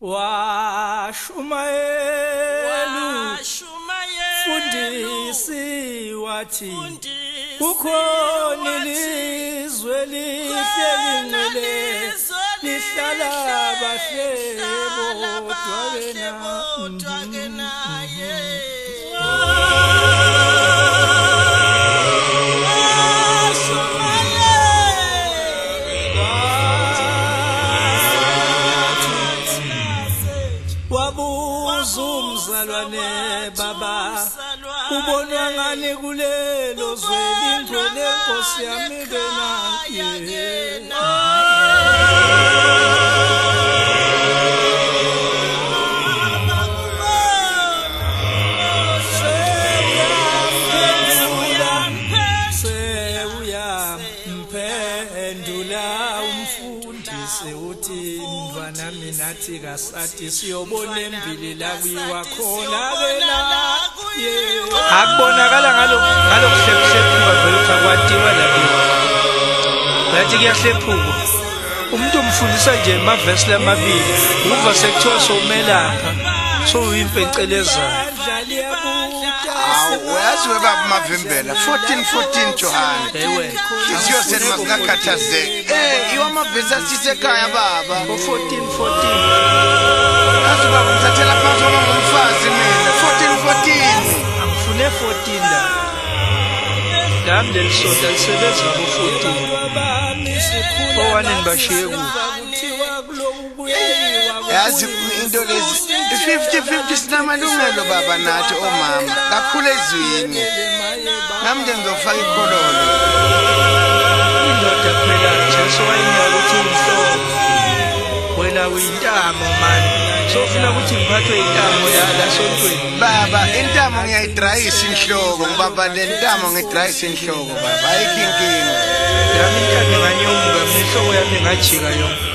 Washumayela fundisi wathi kukhona ilizwe lihle lingcwele lihlala bahle bodwa ke naye. Wabuza umzalwane, baba, ubonwa ngani kulelo zwe lingcwele, nkosi yami ke naye? Sewuyamphendula umfundisi uthi, mntwana, nathi kasathi siyobona embili la kuyiwa khona ke na. Akubonakala ngalokuhlephuhlephuka vele ukuthi akwatiwa la kiwo. Ngathi kuyahlephuka, umuntu umfundisa nje amavesi lamabili, uva sekuthiwa sowumelapha, sowuyimpencelezayo. Hawu, uyazi webaba Mavimbela, 14 14 Johane. Ewe. Hliziyo senu masingakhathazeki. Iwamavesi asisekhaya, baba. O-14 14. Yazi baba, ngithathela phansi ngoba ngumfazi mina. 14 14. Angifune 14 la, lami leli sonto alisebenzi ngabo-14, owane nibashiye kuphi? Yazi into lezi 50 50, sinamalungelo baba, nathi omama kakhulu ezwini. Nami nje ngizofaka ikhololo. Indoda phela Jesu wayinika ukuthi uyinhloko, wena uyintamo mani, sofuna ukuthi ngiphathwe intamo la sontweni? Baba, intamo ngiyayidrayisa inhloko, ngibamba le ntamo, ngidrayisa inhloko baba, ayikho inkinga. Yami intamo inganyumuka, mina inhloko yami ingajika yonke.